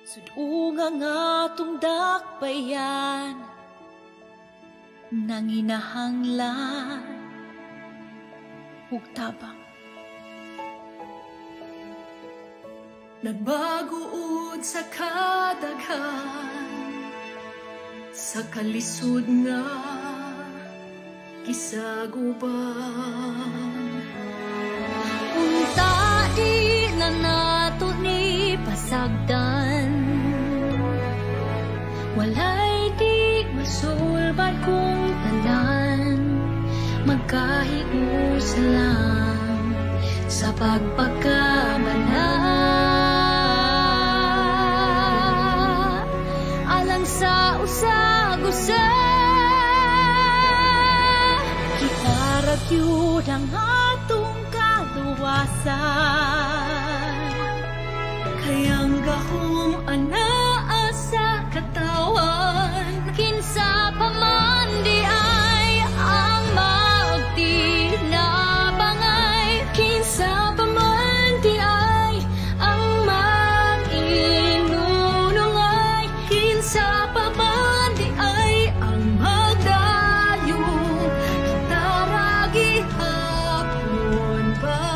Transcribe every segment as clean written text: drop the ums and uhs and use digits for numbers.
Sudunga nga atong dakbayan, nanginahanglan ug tabang. Nagbaguod sa kadaghan, sa kalisod nga kisaguban. Unta di na nato ni pasagdan, walay di masulbad kung tanan, magkahiusa lang sa pagpagkamala. Alang sa usag-usa, kita ra gyud ang atong kaluwasan. Kay ang gahom anaa sa katawan, kinsa pa man di ay ang magtinabangay, kinsa pa man di ay ang mag-inunungay, kinsa pa man di ay ang magdayo, kita ra gihapon bay.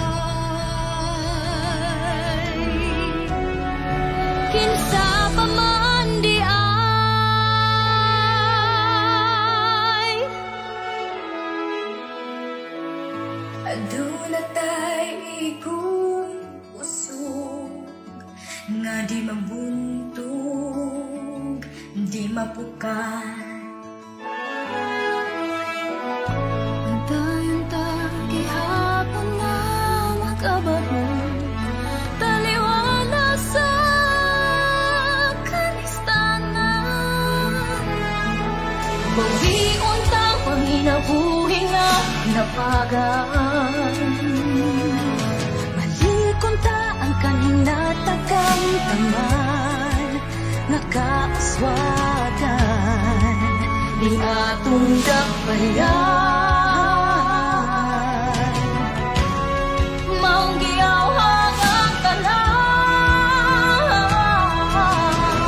Kinsa pa man di ay. Aduna tay igong usog nga di mabuntog, di mapukat. Antayon ta gihapon nga makabagong, taliwala sa kanistanan. Bawion ta panginabuhi nga napagaan, malikon ta ang kahinatakamtaman nga kaaswagan ni atong dakbayan. Maong giyawhag ang tanan,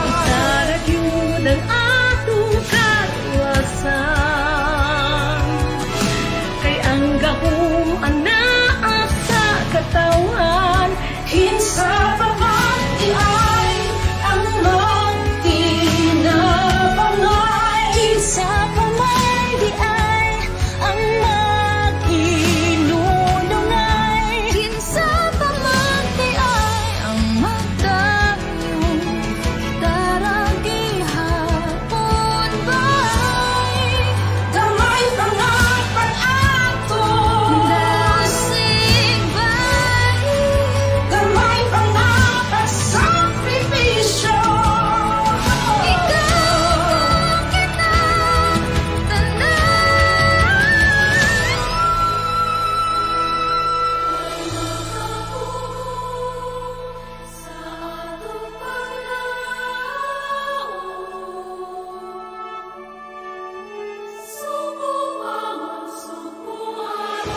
kita ra gyud ang atong kaluwasan. Kay ang gahom anaa sa katawan, kinsa pa man di ay ang magtinabangay, kinsa pa man di ay ang mag-inunungay, kinsa pa man di ay ang magdayo, kita ra gihapon bay. Gamay pa nga pag-ato, Dasig bay. Gamay pa nga pagsakripisyo. Ikaw kita tanan. Sa atong paglaom, subuan, subuan.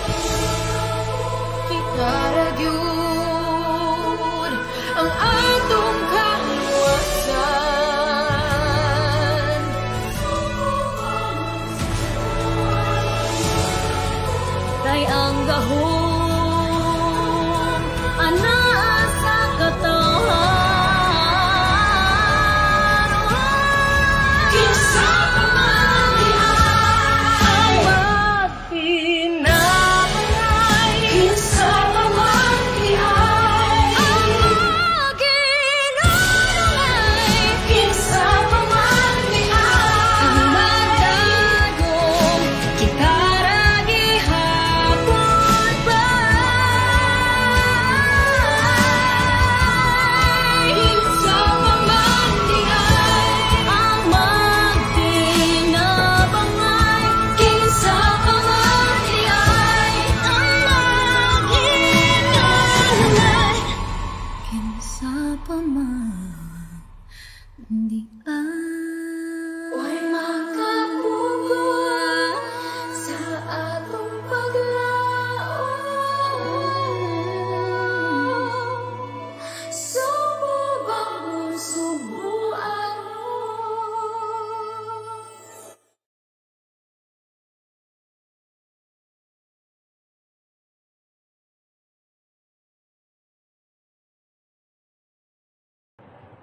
Kita ra gyud ang atong kaluwasan. Kay ang gahom anaa sa katawan. Kinsa pa man di ay magtinabangay, kinsa pa man di ay Ang mag-inunungay, kinsa pa man di ay ang magdagong, kita ra gihapon bay. Kinsa pa man di ay Ang magtinabangay, kinsa pa man di ay ang mag-inunungay, kinsa pa man di ay. Way makapugon sa atong paglaom. Subo bangon, subo.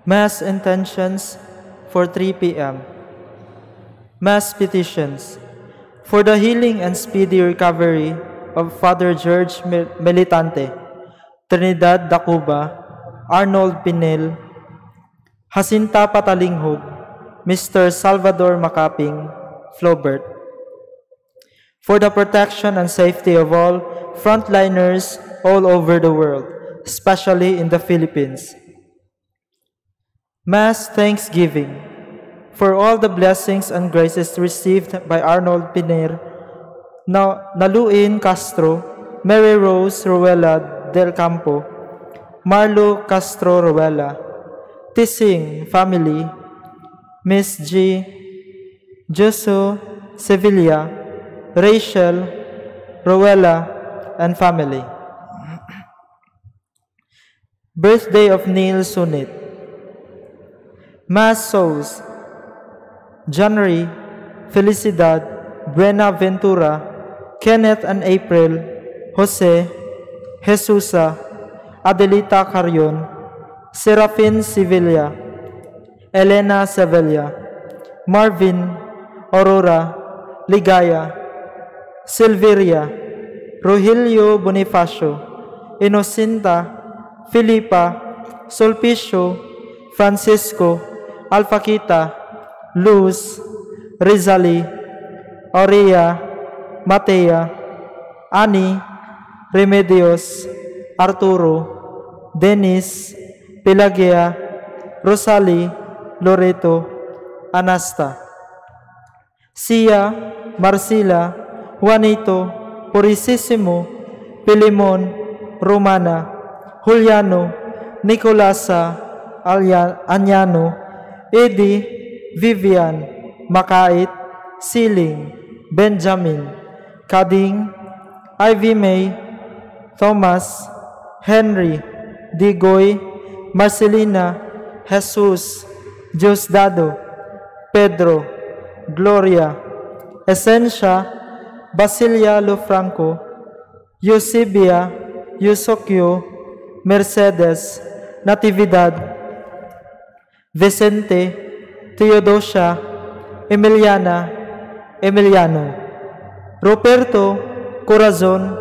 Mass intentions for 3 p.m. Mass petitions for the healing and speedy recovery of Father George Melitante, Trinidad Dacuba, Arnold Pinel, Jacinta Patalinghug, Mr. Salvador Macaping, Flobert. For the protection and safety of all frontliners all over the world, especially in the Philippines. Mass Thanksgiving for all the blessings and graces received by Arnold Piner, Naluin Castro, Mary Rose Ruela del Campo, Marlo Castro Ruela, Tising family, Miss G, Josu Sevilla, Rachel Ruela, and family. Birthday of Neil Sunit. Mass Souls, January, Felicidad, Buenaventura, Kenneth and April, Jose, Jesusa, Adelita Carion, Serafin Sevilla, Elena Sevilla, Marvin, Aurora, Ligaya, Silveria, Rogelio Bonifacio, Inocenta, Filipa, Sulpicio, Francisco, Alfaquita, Luz, Rizali, Aurea, Matea, Ani, Remedios, Arturo, Dennis, Pelagia, Rosalie, Loreto, Anasta, Sia, Marcila, Juanito, Purisissimo, Pilimon, Romana, Juliano, Nicolasa, Anyano, Eddie, Vivian, Makait, Siling, Benjamin, Kading, Ivy May, Thomas, Henry, Digoy, Marcelina, Jesus, Diosdado, Pedro, Gloria, Essencia, Basilia Lofranco, Eusebia, Eusokyo, Mercedes, Natividad, Vicente, Theodosia, Emiliana, Emiliano, Roberto, Corazon,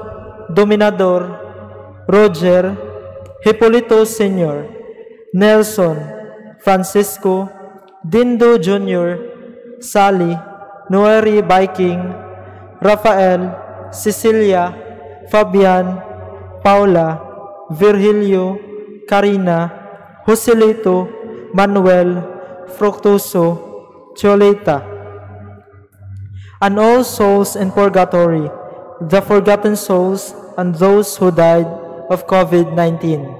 Dominador, Roger, Hipolito Sr., Nelson, Francisco, Dindo Jr., Sally, Noeri Biking, Rafael, Cecilia, Fabian, Paula, Virgilio, Karina, Joselito, Manuel, Fructuoso, Choleta, and all souls in purgatory, the forgotten souls and those who died of COVID-19.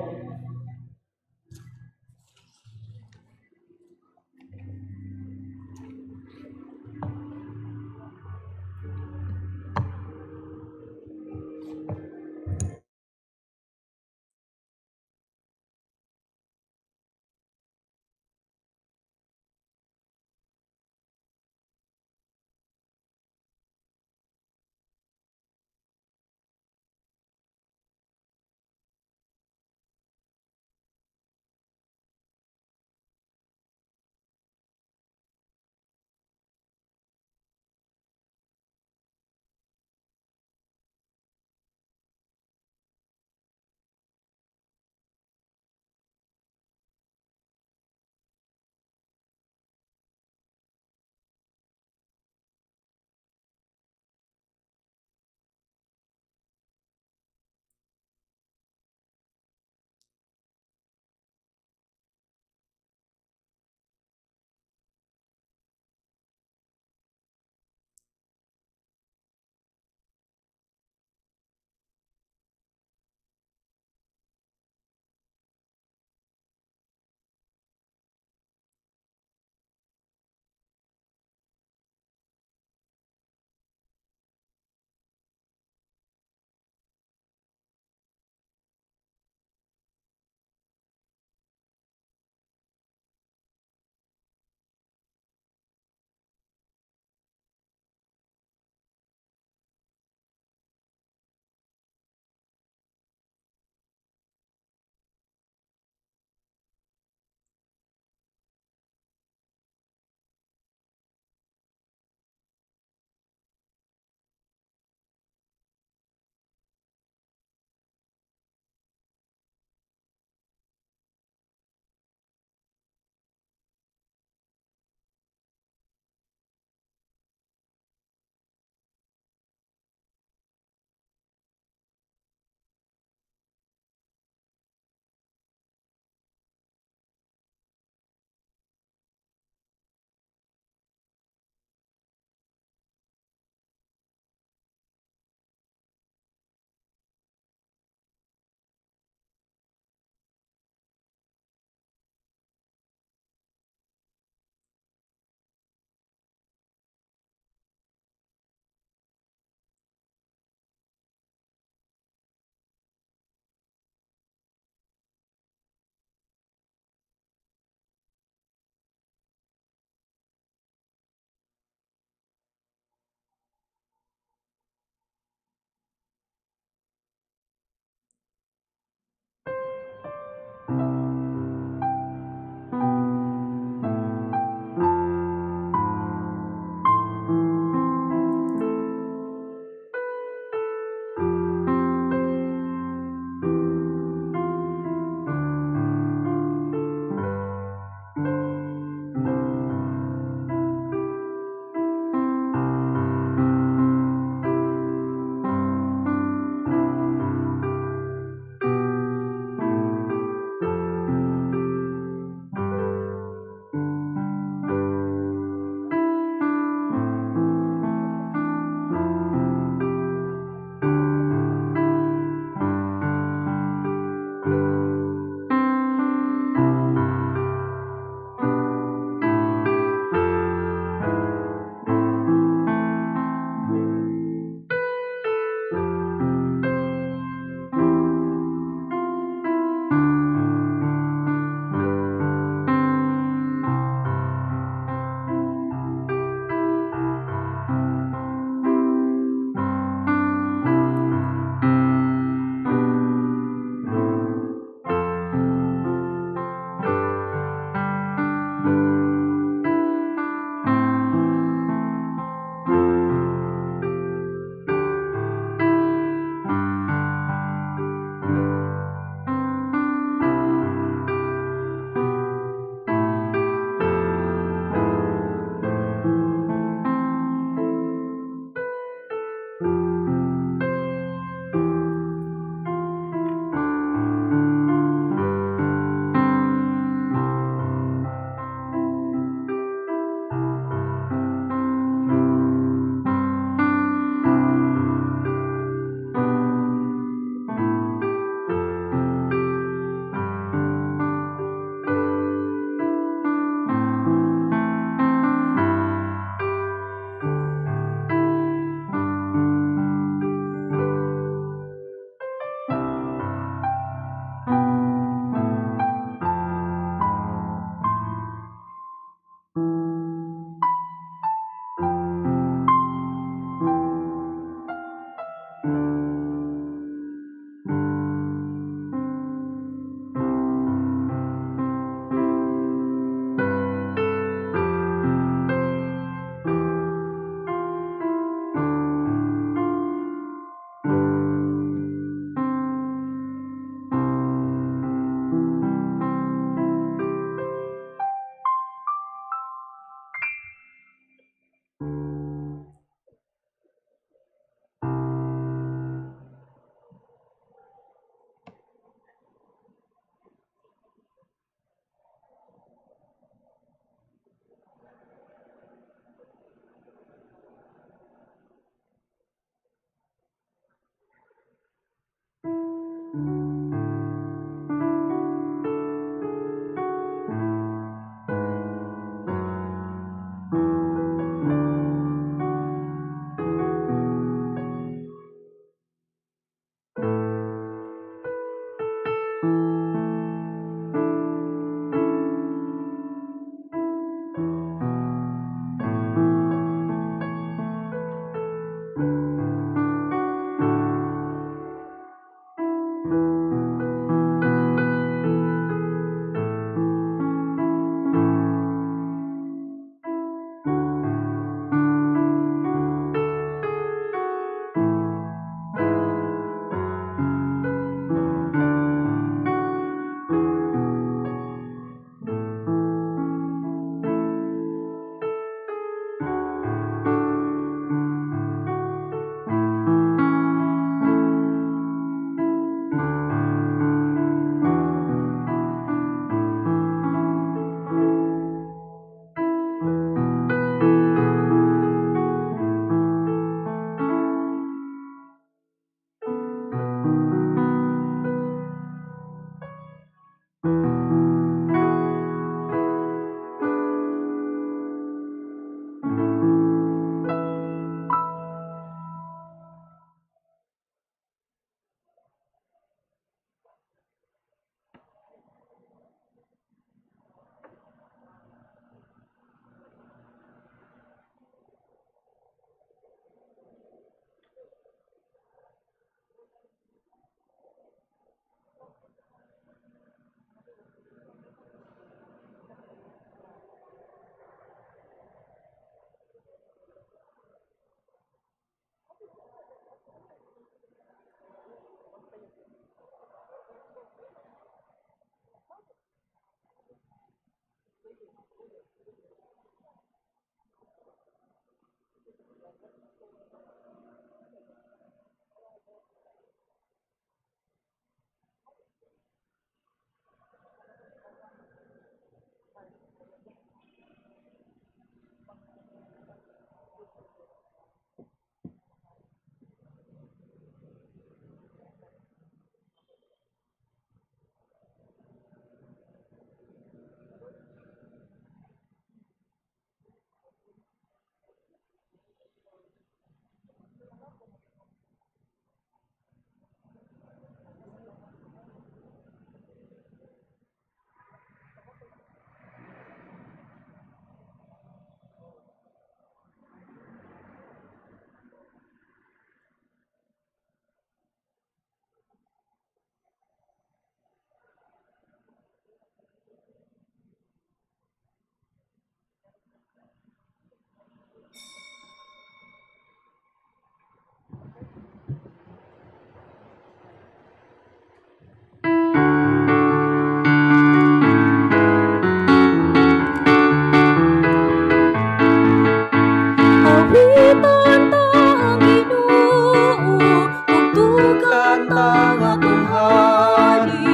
Awitan ta ang Ginoo, tugtugan ta ang atong hari,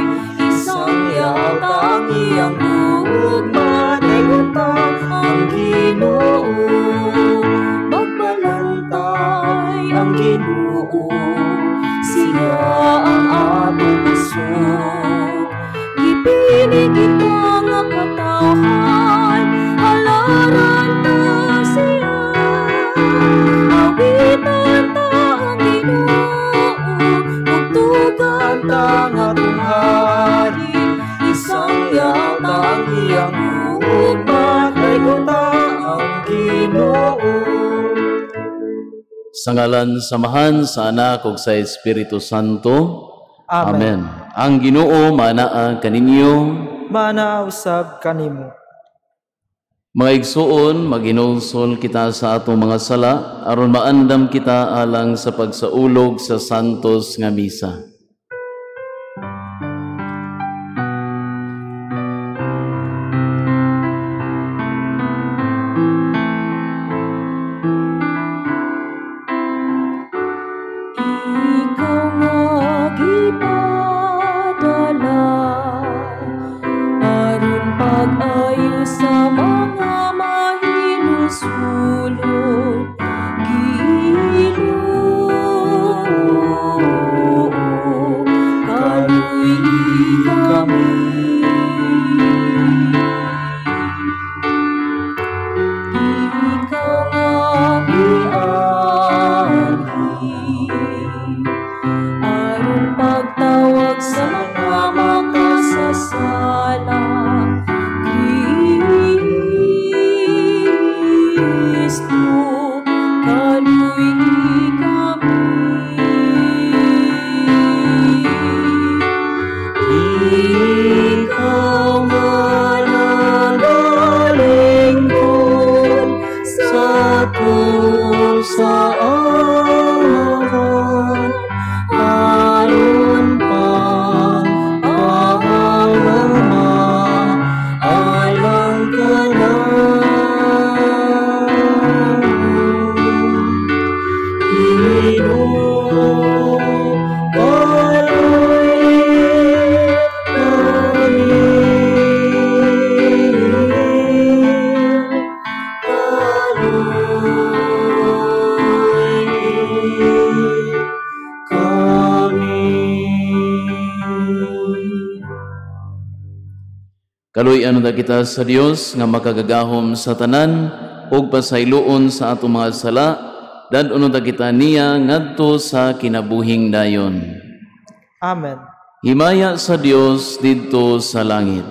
isangyaw ta ang iyang gugma, daygon ta ang Ginoo. Magbalantay ang Ginoo, siya ang atong kusog. Gipili kita nga katawhan, halaran ta siya. Awitan ta ang Ginoo, tugtugan ta ang atong hari, isangyaw ta ang iyang gugma, daygon ta ang Ginoo. Sa ngalan sa Amahan, sa Anak ug sa Espiritu Santo. Amen. Amen. Ang Ginoo manaa kaninyo, Manaa usab kanimo. Mga igsuon, maginulsol kita sa atong mga sala aron maandam kita alang sa pagsaulog sa santos nga misa. Ikaw nga gipadala aron pag-ayo sa mga mahinulsulon, Ginoo, kaluy kami. Ikaw nga mianhi aron pagtawag sa mga makasasala, Kristo, kaluy kami. Ikaw nga nagalingkod sa tul sa Amahan, aron pag-aama alang kanan. Ginoo, kaluy kami. Kaluy kami. Kaluy-an na kita sa Dios nga makagagahom sa tanan ug pasayloon sa atong mga sala, dad-on ta kita niya ngadto sa kinabuhing dayon. Amen. Himaya sa Dios didto sa langit.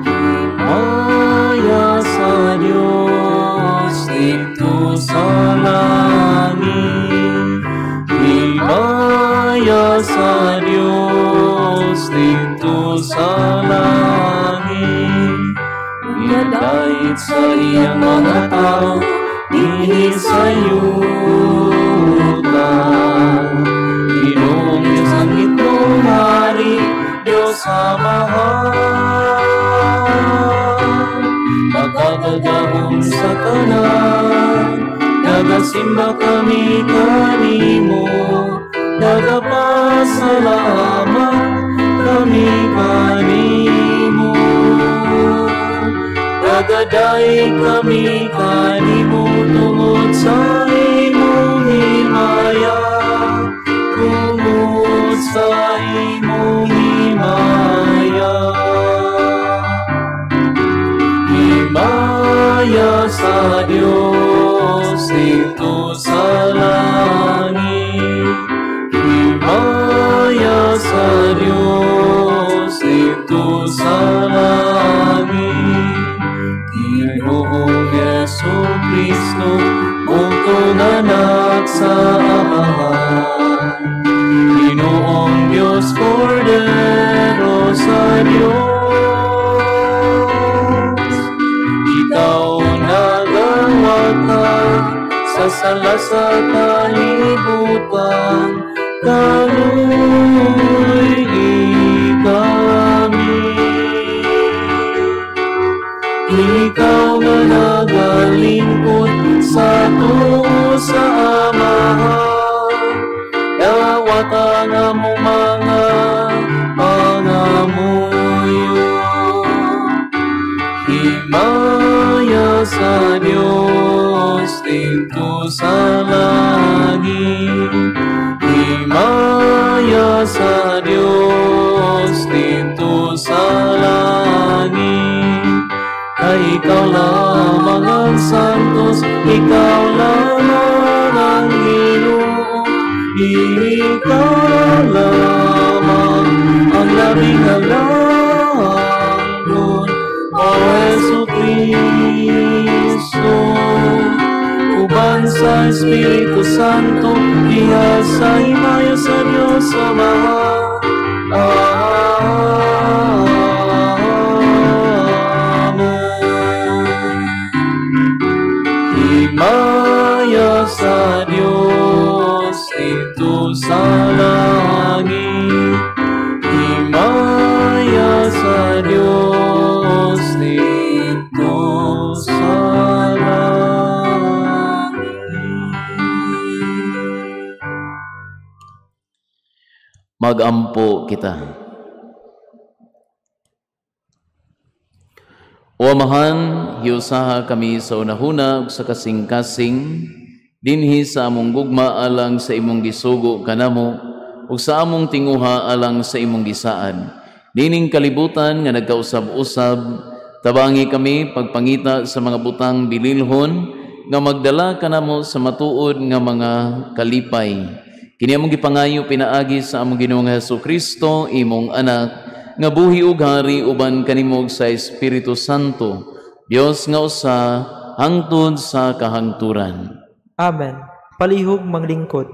Himaya sa Dios didto sa langit. Himaya sa Dios didto sa langit. Gidait sa iyang mga tao dinhi sa yuta. Ginoong Diyos ang itlong hari, Diyos Ama. Amahan, makagagahom sa tanan, nagasimba kami kanimo, nagapasalamat kami kanimo. Nagaday kami kanimo tungod sa imong himaya, tungod sa imong himaya. Himaya sa Dios dito sa langit, himaya sa Dios dito sa langit. Ginoong Jesucristo, bugtong anak sa Amahan, Ginoong Diyos, Kordero sa Diyos. Ikaw nagawata sa sala sa kalibutan, kaluoy kami. Ikaw nga nagalingkod sa tuo sa Amahan, dawata nga mo mga pangamuyo. Himaya sa Dios dito sa langit, himaya sa Dios dito sa langit. Ay ikaw lamang ang santos, ikaw lamang ang Ginoo, ikaw lamang ang labing halangdon, O Jesucristo. Uban sa Espiritu Santo, diha sa himaya sa Dios Amahan. Amen. Himaya sa Dios dito sa langit, himaya sa Dios dito sa langit. Magampo kita. O Amahan, hiusaha kami sa unahuna ug sa kasing-kasing dinhi sa among gugma alang sa imong gisugo kanamo ug sa among tinguha alang sa imong gisaan. Nining kalibutan nga nagkausab-usab, tabangi kami pagpangita sa mga butang bililhon nga magdala kanamo sa matuod nga mga kalipay. Kini among gipangayo pinaagi sa among Ginoong Hesukristo, imong anak, nga buhi ug hari uban kanimo sa Espiritu Santo, Dios nga usa hangtod sa kahangturan. Amen. Palihog manglingkod.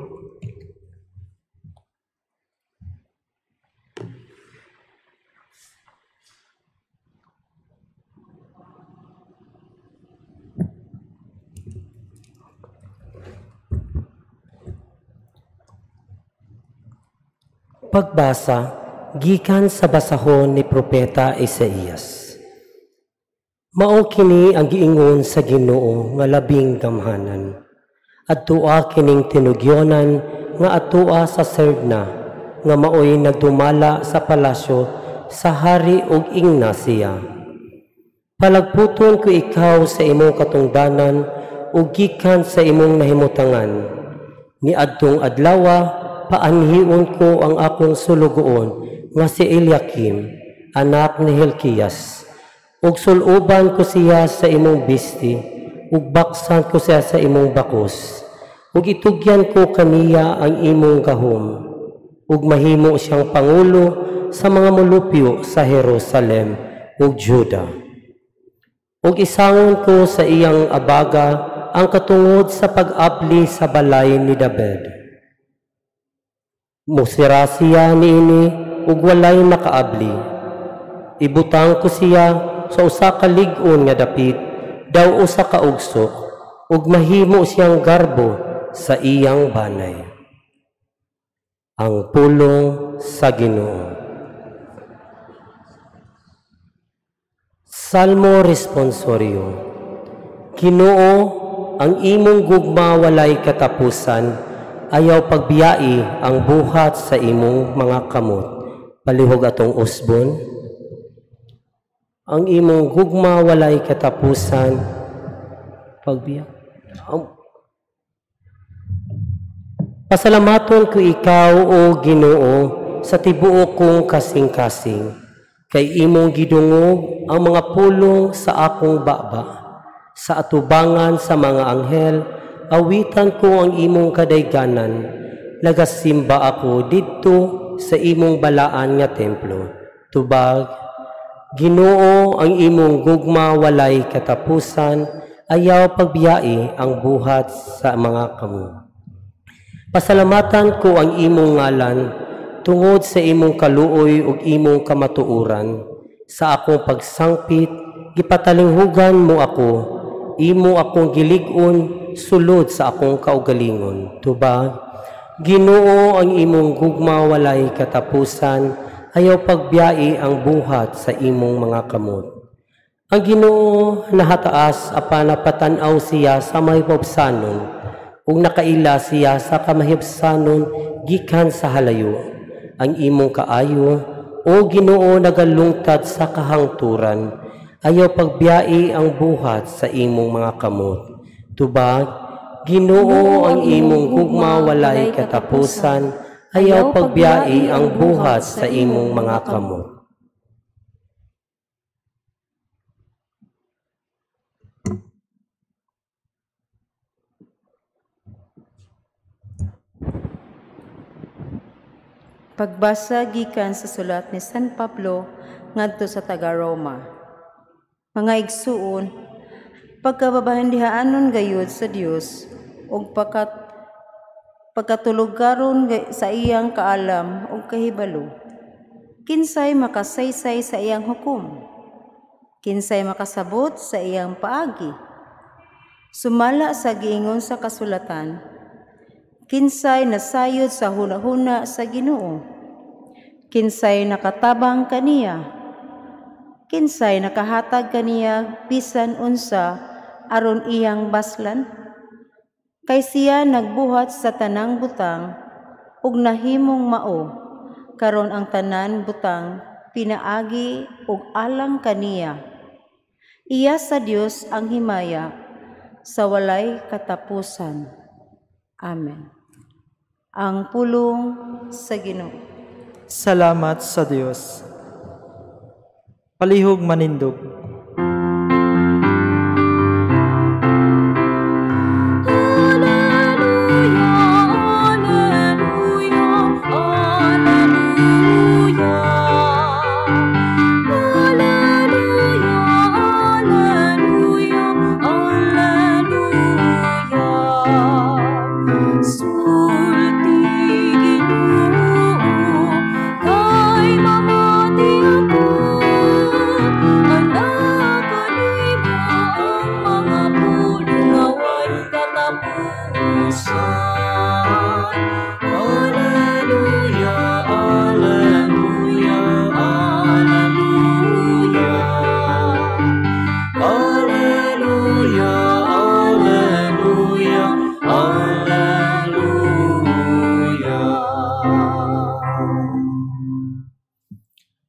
Pagbasa gikan sa basahon ni Propeta Isaías. Mao kini ang giingon sa Ginoo nga labing gamhanan. Adtua kining tinugyonan nga atua sa Serdna nga maoy nagdumala sa palasyo sa hari ug ingna siya. Palagputon ko ikaw sa imong katungdanan ug gikan sa imong nahimutangan. Niadtong adlawa paanhion ko ang akong sulugoon nga si Eliakim, anak ni Hilkias. Ug suluban ko siya sa imong bisti, ug baksan ko siya sa imong bakos. Ug itugyan ko kaniya ang imong gahom, ug mahimo siyang pangulo sa mga molupyo sa Jerusalem ug Juda. Ug isangon ko sa iyang abaga ang katungod sa pag-abli sa balay ni David. Musira siya niini ug walay makaabli. Ibutang ko siya sa usa ka lig-on nga dapit, daw usa ka ugsok, ug mahimo siyang garbo sa iyang banay. Ang pulong sa Ginoo. Salmo Responsorio. Ginoo, ang imong gugma walay katapusan, ayaw pagbiyai ang buhat sa imong mga kamot. Palihog atong usbon. Ang imong gugma walay katapusan, pagbiya. Pasalamaton ko ikaw, o Ginoo, sa tibuok kong kasing-kasing, kay imong gidungog ang mga pulong sa akong baba. Sa atubangan sa mga anghel, awitan ko ang imong kadayganan. Nagasimba ako didto sa imong balaan nga templo. Tubag, Ginoo, ang imong gugma walay katapusan, ayaw pagbiyai ang buhat sa mga kamo. Pasalamatan ko ang imong ngalan tungod sa imong kaluoy ug imong kamatuoran. Sa akong pagsangpit, gipatalinghugan mo ako, imo akong gilig-on sulod sa akong kaugalingon. Tubag, Ginoo, ang imong gugma walay katapusan, ayaw pagbiyai ang buhat sa imong mga kamot. Ang Ginoo nahataas apan napatan-aw siya sa mahibobsanon, ug nakaila siya sa kamahibsanon gikan sa halayo. Ang imong kaayo, o Ginoo, nagalungtad sa kahangturan, ayaw pagbiyai ang buhat sa imong mga kamot. Tubag, Ginoo, ang imong gugma walay katapusan, ayaw pagbiyai ang buhat sa imong mga kamot. Pagbasa gikan sa sulat ni San Pablo ngadto sa taga-Roma. Mga igsuon, pagkababahandihaanon gayud sa Dios ug pagkatulugaron sa iyang kaalam ug kahibalo, kinsay makasaysay sa iyang hukom? Kinsay makasabot sa iyang paagi? Sumala sa giingon sa kasulatan, kinsay nasayod sa hunahuna sa Ginoo? Kinsay nakatabang kaniya? Kinsay nakahatag kaniya bisan unsa aron iyang baslan? Kay siya nagbuhat sa tanang butang ug nahimong mao, karon ang tanan butang pinaagi ug alang kaniya. Iya sa Dios ang himaya sa walay katapusan. Amen. Ang pulong sa Ginoo. Salamat sa Dios. Palihog manindog.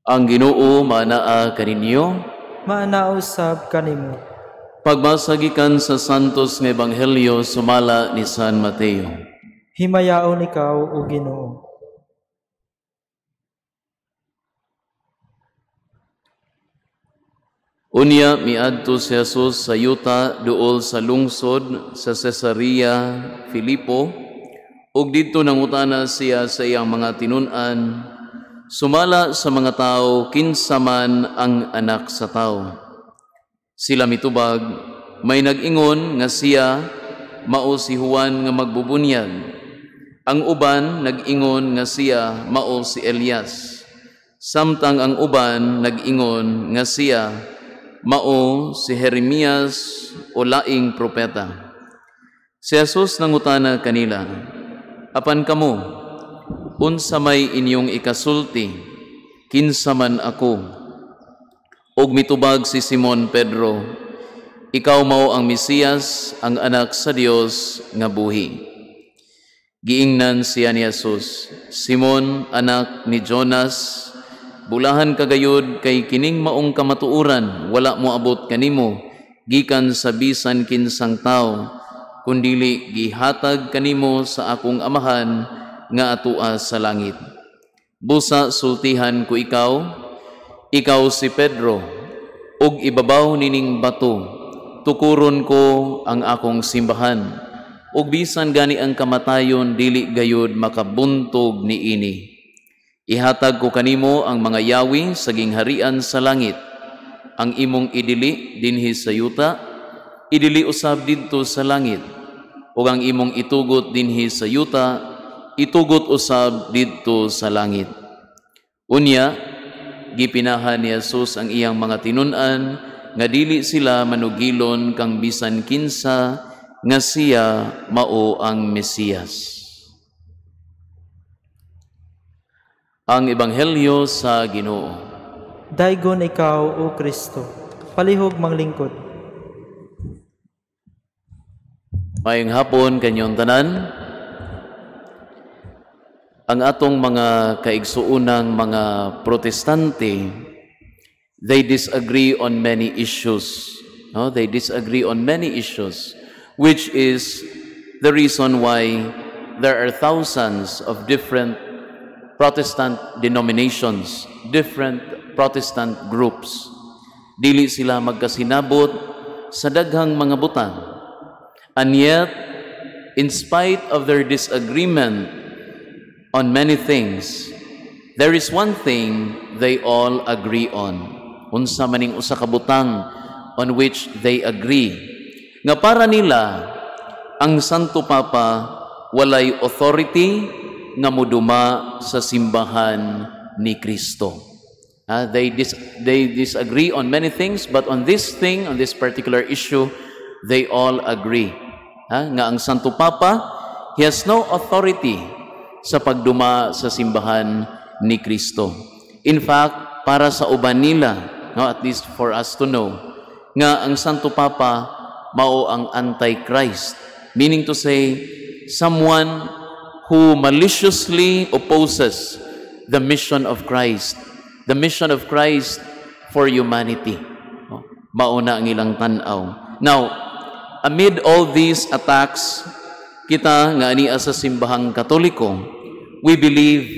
Ang Ginoo manaa kaninyo, maanaa usab kanimo. Pagbasa gikan sa Santos nga Ebanghelyo sumala ni San Mateo. Himayaon ikaw, o Ginoo. Unya miadto si Jesus sa yuta duol sa lungsod sa Cesarea Filipo, ug didto nangutana siya sa iyang mga tinun-an, sumala sa mga tao kinsa man ang anak sa tao. Sila mitubag, may nag-ingon nga siya mao si Juan nga magbubunyag. Ang uban nag-ingon nga siya mao si Elias. Samtang ang uban nag-ingon nga siya mao si Jeremias o laing propeta. Si Jesus nangutana kanila, apan kamo, unsa may inyong ikasulti, kinsa man ako? Ug mitubag si Simon Pedro, "Ikaw mao ang Mesiyas, ang anak sa Dios nga buhi." Giingnan siya ni Jesus, "Simon, anak ni Jonas, bulahan ka gayud kay kining maong kamatuoran wala moabot kanimo gikan sa bisan kinsang tawo, kundili gihatag kanimo sa akong Amahan nga atua sa langit. Busa sultihan ko ikaw, ikaw si Pedro, ug ibabaw nining bato tukuron ko ang akong simbahan, ug bisan gani ang kamatayon dili gayud makabuntog niini. Ihatag ko kanimo ang mga yawi sa gingharian sa langit. Ang imong idili dinhi sa yuta, idili usab didto sa langit, ug ang imong itugot dinhi sa yuta, itugot usab didto sa langit." Unya, gipinahan ni Jesus ang iyang mga tinun-an nga dili sila manugilon kang bisan kinsa nga siya mao ang Mesiyas. Ang Ebanghelyo sa Ginoo. Daygon ikaw, O Kristo. Palihog manglingkod. Maayong hapon kanyong tanan. Ang atong mga kaigsuonang mga Protestante, they disagree on many issues. No, they disagree on many issues, which is the reason why there are thousands of different Protestant denominations, different Protestant groups. Dili sila magkasinabot sa daghang mga butang. And yet, in spite of their disagreement on many things, there is one thing they all agree on. Unsa maning usa ka butang on which they agree? Nga para nila, ang Santo Papa walay authority nga muduma sa simbahan ni Kristo. They disagree on many things, but on this thing, on this particular issue, they all agree. Nga ang Santo Papa, he has no authority sa pagduma sa simbahan ni Kristo. In fact, para sa uban nila, no, at least for us to know, nga ang Santo Papa mao ang Antichrist, meaning to say, someone who maliciously opposes the mission of Christ, the mission of Christ for humanity. No? Mao na ang ilang tan-aw. Now, amid all these attacks, kita nga ania sa simbahang Katoliko, we believe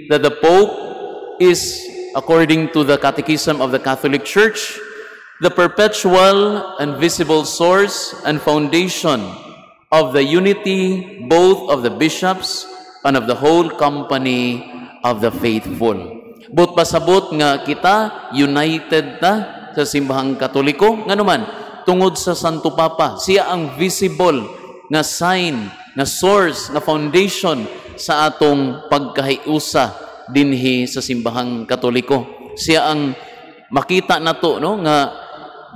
that the Pope is, according to the Catechism of the Catholic Church, the perpetual and visible source and foundation of the unity both of the bishops and of the whole company of the faithful. But pasabot nga kita united ta sa simbahang Katoliko, nganuman tungod sa Santo Papa, siya ang visible nga sign, nga source, nga foundation sa atong pagkahiusa dinhi sa simbahang Katoliko. Siya ang makita nato, no, nga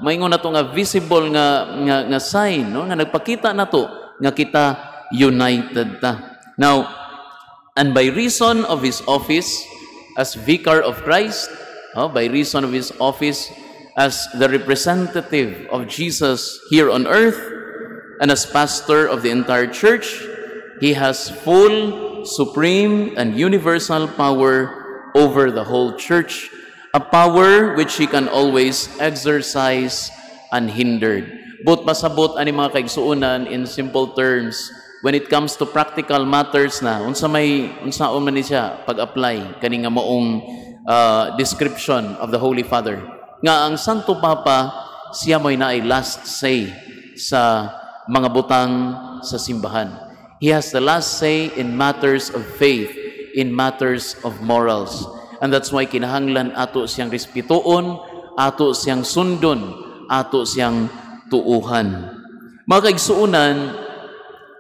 maingon nato nga visible nga sign, no, nga nagpakita nato nga kita united ta. Now, and by reason of his office as vicar of Christ, oh, by reason of his office as the representative of Jesus here on earth and as pastor of the entire church, he has full, supreme, and universal power over the whole church, a power which he can always exercise unhindered. But pasabot ani mga kaigsuonan, in simple terms, when it comes to practical matters na, unsa may unsaon man ni siya pag-apply kani nga maong description of the Holy Father, nga ang Santo Papa siya mo'y naay last say sa mga butang sa simbahan. He has the last say in matters of faith, in matters of morals. And that's why kinahanglan ato siyang respetuon, ato siyang sundon, ato siyang tuuhan. Mga kaigsuonan,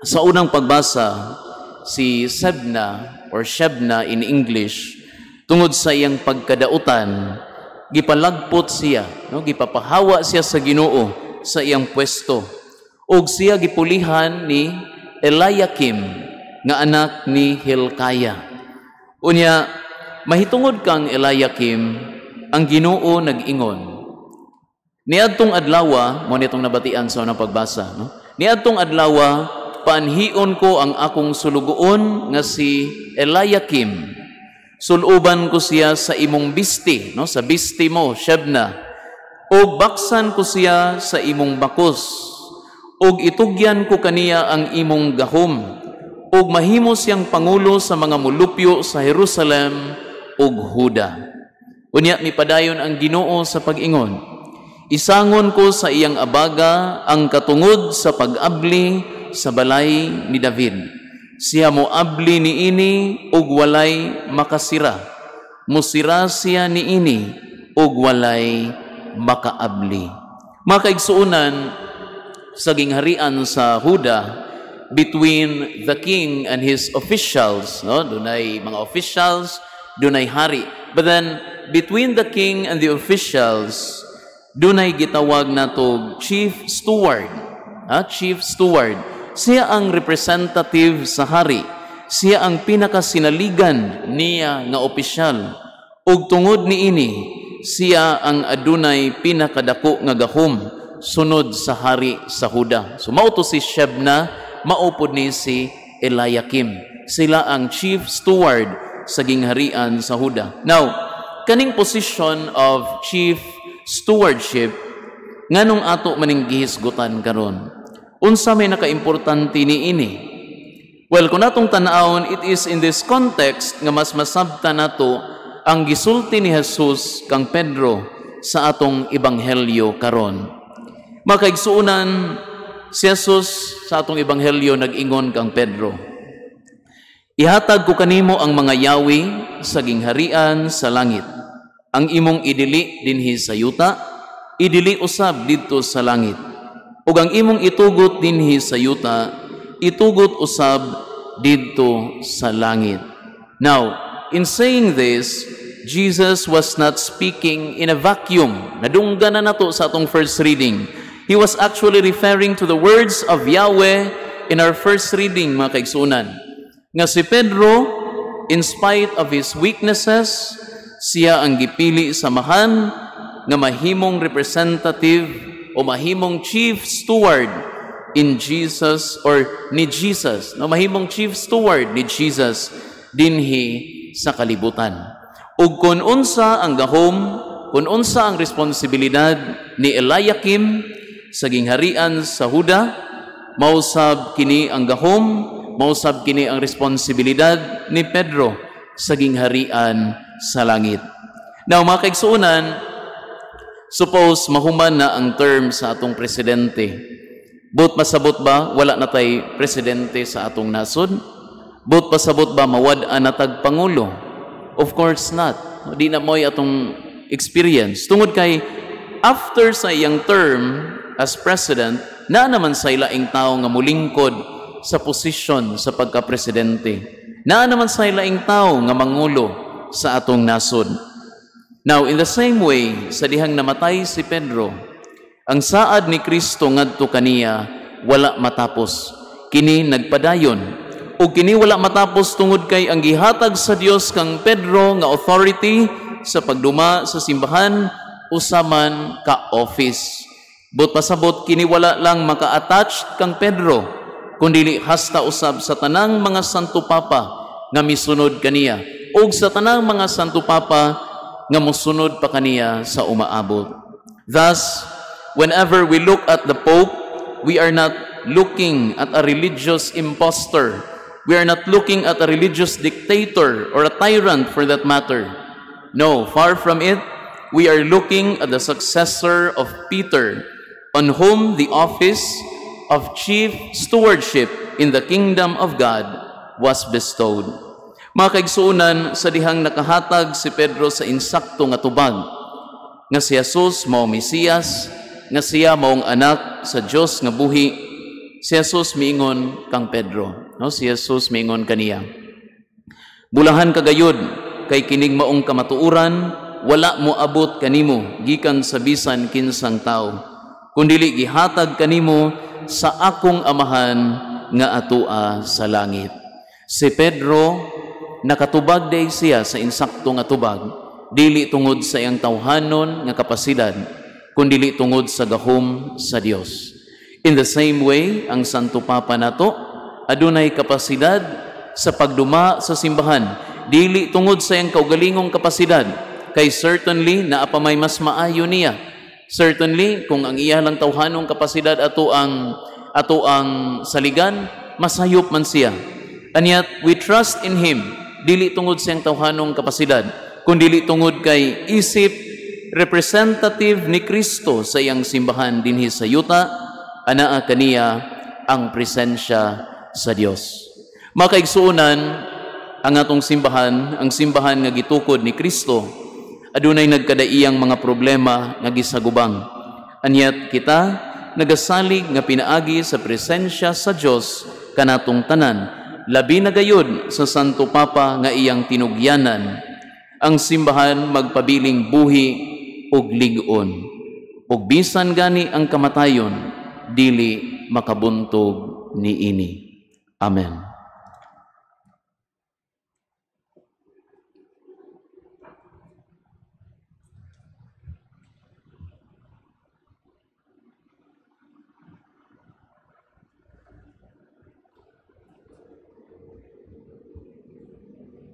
sa unang pagbasa, si Sebna or Shebna in English, tungod sa iyang pagkadautan, gipalagpot siya, no, gipapahawa siya sa Ginoo sa iyang pwesto. Ug siya gipulihan ni Eliakim nga anak ni Hilkiah. Unya mahitungod kang Eliakim, ang Ginoo nag-ingon, Niadtong adlawa, mo nitong nabatian sa unang pagbasa, no? Niadtong adlawa, paanhion ko ang akong sulugoon nga si Eliakim. Suluban ko siya sa imong bisti, no? Sa bisti mo, Shebna. Og baksan ko siya sa imong bakos. Og itugyan ko kaniya ang imong gahom. Og mahimo siyang pangulo sa mga mulupyo sa Jerusalem ug Huda. Unya mipadayon ang Ginoo sa pag-ingon, isangon ko sa iyang abaga ang katungod sa pag-abli sa balay ni David. Siya mo abli niini ug walay makasira. Musira siya niini ug walay makaabli. Mga kaigsuonan, sa gingharian sa Huda, between the king and his officials, no? Dunay mga officials, dunay hari. But then between the king and the officials, dunay gitawag nato chief steward. Chief steward. Siya ang representative sa hari. Siya ang pinakasinaligan niya nga opisyal. Ug tungod niini, siya ang adunay pinakadako nga gahom sunod sa hari sa Huda. So mao to si Shebna, mao pod ni si Eliakim. Sila ang chief steward sa gingharian sa Huda. Now, kaning position of chief stewardship, nganong ato maning gihisgutan karon? Unsa may nakaimportante niini? Well, kung atong tan-awon, it is in this context nga mas masabta nato ang gisulti ni Jesus kang Pedro sa atong ebanghelyo karon. Makaigsuonan, si Jesus sa atong ebanghelyo nag-ingon kang Pedro, "Ihatag ko kanimo ang mga yawi sa gingharian sa langit. Ang imong idili dinhi sa yuta, idili usab didto sa langit. Ug ang imong itugot dinhi sa yuta, itugot usab didto sa langit." Now, in saying this, Jesus was not speaking in a vacuum. Nadunggan na nato sa atong first reading. He was actually referring to the words of Yahweh in our first reading, mga kaigsuonan. Nga si Pedro, in spite of his weaknesses, siya ang gipili sa Amahan nga mahimong representative o mahimong chief steward in Jesus or ni Jesus, no, mahimong chief steward ni Jesus dinhi sa kalibutan. Ug kun unsa ang gahom, kun unsa ang responsibilidad ni Eliakim sa gingharian sa Huda, mausab kini ang gahom, mausab kini ang responsibilidad ni Pedro sa gingharian sa langit. Now, mga kaigsuonan, suppose mahuman na ang term sa atong presidente. Buot pasabot ba wala na tay presidente sa atong nasod? Buot pasabot ba mawad-an na tag pangulo? Of course not. Di na mo'y atong experience. Tungod kay after sa iyang term as president, na naman sa laing tao nga mulingkod sa posisyon sa pagka-presidente. Naa naman sa laing tao nga mangulo sa atong nasod. Now, in the same way, sa dihang namatay si Pedro, ang saad ni Kristo ngadto kaniya wala matapos. Kini nagpadayon. O kini wala matapos tungod kay ang gihatag sa Dios kang Pedro nga authority sa pagduma sa simbahan usa man ka office. Buot pasabot kini wala lang maka-attach kang Pedro, kundili hasta usab sa tanang mga Santo Papa nga misunod kaniya ug sa tanang mga Santo Papa nga mosunod pa kaniya sa umaabot. Thus, whenever we look at the Pope, we are not looking at a religious impostor. We are not looking at a religious dictator or a tyrant, for that matter. No, far from it, we are looking at the successor of Peter, on whom the office of chief stewardship in the kingdom of God was bestowed. Mga kaigsuonan, sa dihang nakahatag si Pedro sa insakto nga tubag, nga si Jesus mao Mesiyas, nga siya maong anak sa Dios nga buhi, si Jesus miingon kang Pedro. No, si Jesus miingon kaniya, "Bulahan ka gayud kay kining maong kamatuoran wala mo abot kanimo gikan sa bisan kinsang tao, kundili gihatag kanimo sa akong Amahan nga atoa sa langit." Si Pedro nakatubag day siya sa insakto nga tubag, dili tungod sa iyang tawhanon nga kapasidad, kundili tungod sa gahom sa Dios. In the same way, ang Santo Papa nato adunay kapasidad sa pagduma sa simbahan, dili tungod sa iyang kaugalingong kapasidad, kay certainly naa pa may mas maayo niya. Certainly kung ang iya lang tawhanong kapasidad ato ang saligan, masayop man siya. And yet we trust in him, dili tungod sa iyang tawhanong kapasidad, kundili tungod kay isip representative ni Kristo sa iyang simbahan dinhi sa yuta, anaa kaniya ang presensya sa Dios. Makaigsuonan, ang atong simbahan, ang simbahan nga gitukod ni Kristo, adunay nagkadaiyang mga problema nga gisagubang. Anyat kita nagasalig nga pinaagi sa presensya sa Dios kanatong tanan, labi na gayud sa Santo Papa nga iyang tinugyanan, ang simbahan magpabiling buhi ug lig-on. Ug bisan gani ang kamatayon, dili makabuntog niini. Amen.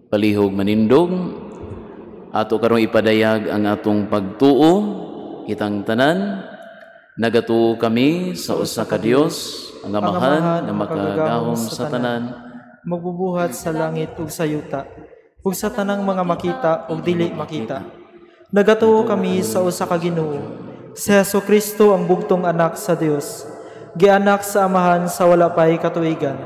Palihog manindog, ato karong ipadayag ang atong pagtuo, kitang tanan, nagatuo kami sa usa ka Dios, ang Amahan nga makagagahom sa tanan, magbubuhat sa langit ug sa yuta, ug sa tanang mga makita ug dili makita. Nagatuo kami sa usa ka Ginoo, si Hesukristo ang bugtong anak sa Dios, gianak sa Amahan sa wala pay katuigan.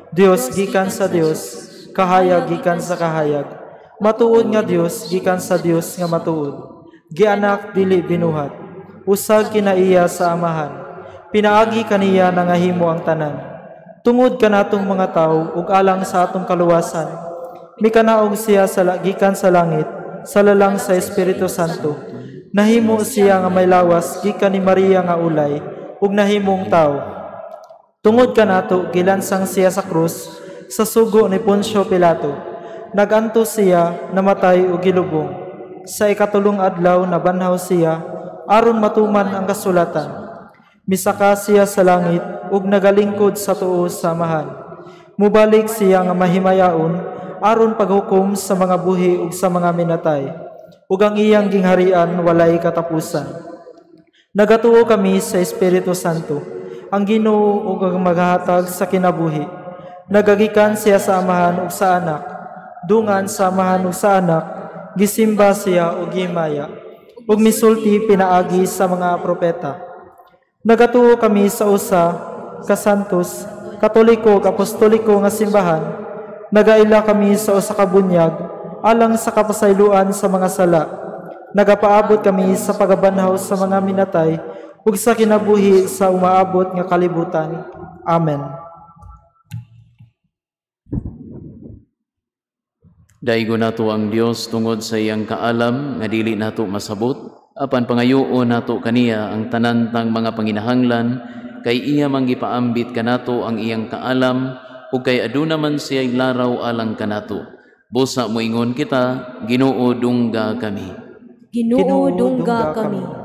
Dios gikan sa Dios, kahayag gikan sa kahayag, matuod nga Dios gikan sa Dios nga matuod, gianak dili binuhat, usag kinaiya sa Amahan, pinaagi kaniya nangahimo ang tanan. Tungod kanatong mga tawo ug alang sa atong kaluwasan, mikanaog siya sa gikan sa langit, sa lalang sa Espiritu Santo. Nahimo siya nga may lawas gikan ni Maria nga ulay ug nahimong tawo. Tungod kanato gilansang siya sa krus sa sugo ni Poncio Pilato. Nagantos siya, namatay ug gilubong. Sa ikatulong adlaw nabanhaw siya aron matuman ang kasulatan. Misaka siya sa langit ug nagalingkod sa tuo sa Amahan. Mubalik siya nga mahimayaon aron paghukom sa mga buhi ug sa mga minatay, ug ang iyang gingharian walay katapusan. Nagatuo kami sa Espiritu Santo, ang Ginoo ug ang maghahatag sa kinabuhi. Nagagikan siya sa Amahan ug sa Anak. Dungan sa Amahan ug sa Anak, gisimba siya ug gihimaya, ug misulti pinaagi sa mga propeta. Nagatuo kami sa usa ka santos, katoliko ug apostoliko nga simbahan. Nagaila kami sa usa ka bunyag alang sa kapasayloan sa mga sala. Nagapaabot kami sa pagabanhaw sa mga minatay ug sa kinabuhi sa umaabot nga kalibutan. Amen. Daigo nato ang Dios tungod sa iyang kaalam nga dili nato masabot, apan pangayoon nato kaniya ang tanan tang mga panginahanglan, kay iya man gipaambit kanato ang iyang kaalam ug kay aduna man siya'y laraw alang kanato. Busa moingon kita, Ginoo dungga kami. Ginoo dungga kami.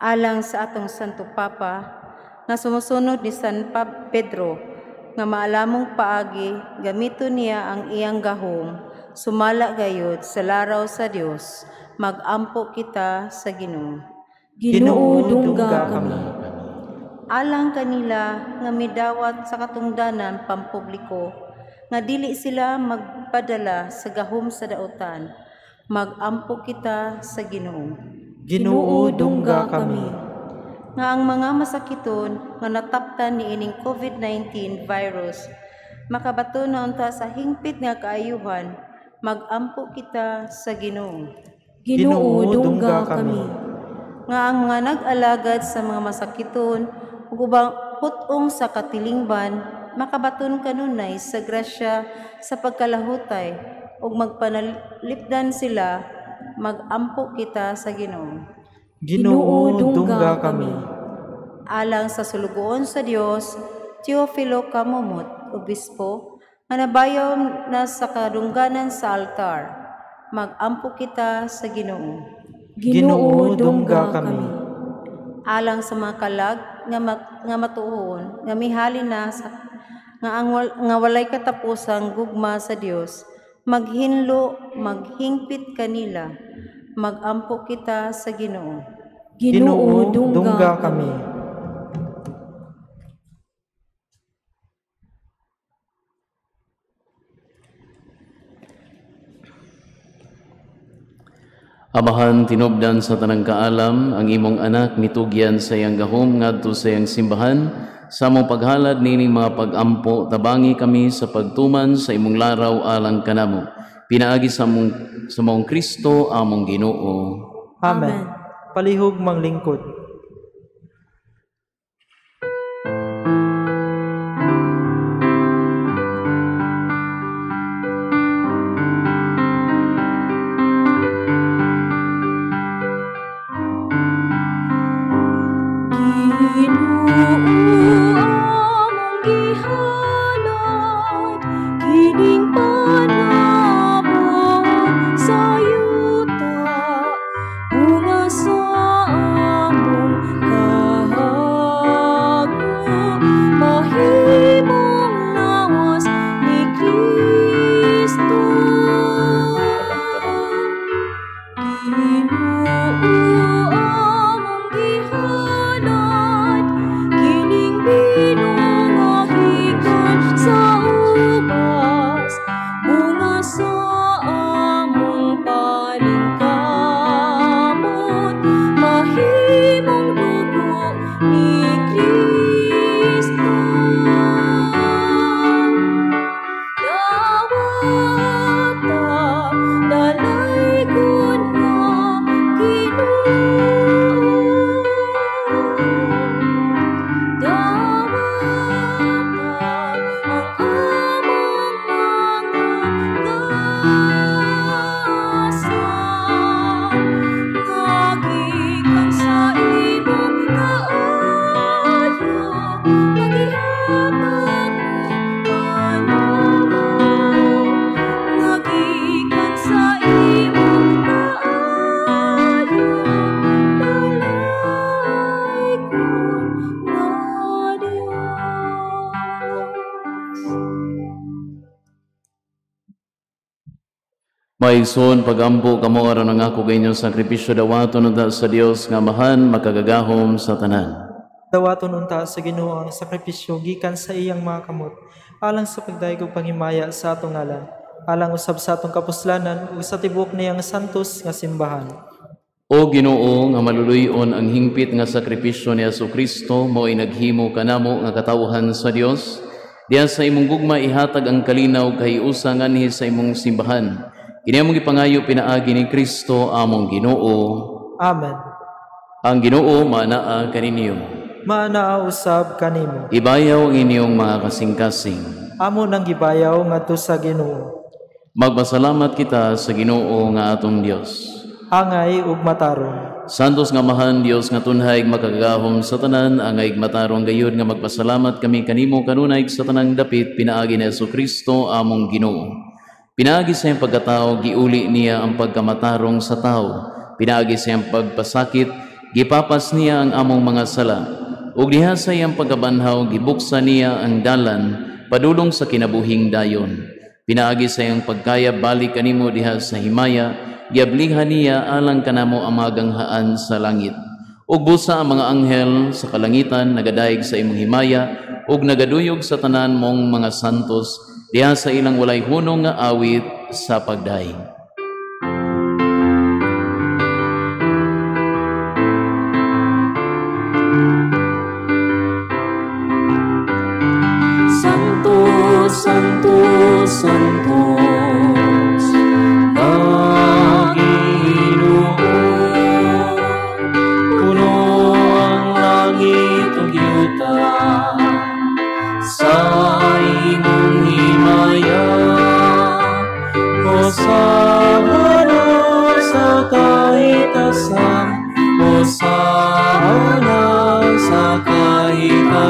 Alang sa atong Santo Papa nga sumusunod ni San Pedro nga maalamong paagi gamito niya ang iyang gahom sumala gayud sa laraw sa Dios, magampo kita sa Ginoo. Ginoo dungga kami. Alang kanila nga midawat sa katungdanan pampubliko nga dili sila magpadala sa gahom sa dautan, magampo kita sa Ginoo. Ginoo dungga kami. Nga ang mga masakiton nga nataptan niining COVID-19 virus makabato na unta sa hingpit nga kaayuhan, magampo kita sa Ginoo. Ginoo dungga kami. Nga ang mga nag-alagad sa mga masakiton ug ubang put-ong sa katilingban, makabaton kanunay sa grasya sa pagkalahutay ug magpanalipdan sila, magampo kita sa Ginoo. Ginoo, dungga kami. Alang sa sulugoon sa Dios, Teofilo Camomot, obispo, nga nabayaw na sa kadungganan sa altar, magampo kita sa Ginoo. Ginoo, dungga kami. Alang sa mga kalag nga matuon, nga mihali na sa, nga walay katapusang gugma sa Dios, maghinlo, maghingpit kanila, magampo kita sa Ginoo. Ginoo, dungga kami. Amahan, tinubdan sa tanang kaalam, ang imong anak mitugyan sa iyang gahom ngadto sa iyang simbahan. Sa among paghalad nining mga pag-ampo, tabangi kami sa pagtuman sa imong laraw alang kanamo. Pinaagi sa mong Kristo among Ginoo. Amen. Palihog manglingkod. Maigsoon, pagampo kamo aron ang ako inyong sakripisyo dawaton unta sa Dios nga Amahan makagagahom sa tanan. Dawaton unta sa Ginoo ang sakripisyo gikan sa iyang mga kamot alang sa pagdayeg ug panghimaya sa atong ngalan, alang usab sa atong kapuslanan ug sa tibuok niyang santos nga simbahan. O Ginoo nga maluluy-on ang hingpit nga sakripisyo ni Hesukristo, mao'y naghimo kanamo nga katawhan sa Dios. Diha sa imong gugma ihatag ang kalinaw kahiusa nganhi sa imong simbahan. Kini among gipangayo pinaagi ni Kristo among Ginoo. Amen. Ang Ginoo maanaa kaninyo. Maanaa usab kanimo. Ibayaw ang inyong mga kasing-kasing. Amo nang gibayaw ngadto sa Ginoo. Magpasalamat kita sa Ginoo nga atong Dios. Angay ug matarong. Santos nga Amahan, Dios nga tunhay makagagahom sa tanan, angay matarong gayud nga magpasalamat kami kanimo kanunay sa tanang dapit pinaagi ni Hesukristo among Ginoo. Pinaagi sa iyang pagkatao, giuli niya ang pagkamatarong sa tao. Pinaagi sa iyang pagpasakit, gipapas niya ang among mga sala. Ug diha sa iyang pagkabanhaw, gibuksa niya ang dalan, padulong sa kinabuhing dayon. Pinaagi sa iyang pagkaya, balik kanimo diha sa himaya, giablihan niya alang kanamo ang mga ganghaan sa langit. Ug busa ang mga anghel sa kalangitan, nagadayeg sa imong himaya, ug nagaduyog sa tanan mong mga santos, diha sa ilang walay hunong nga awit sa pagdaig. Santo, Santo, Santos, na Ginoo, puno ang langit ug yuta sa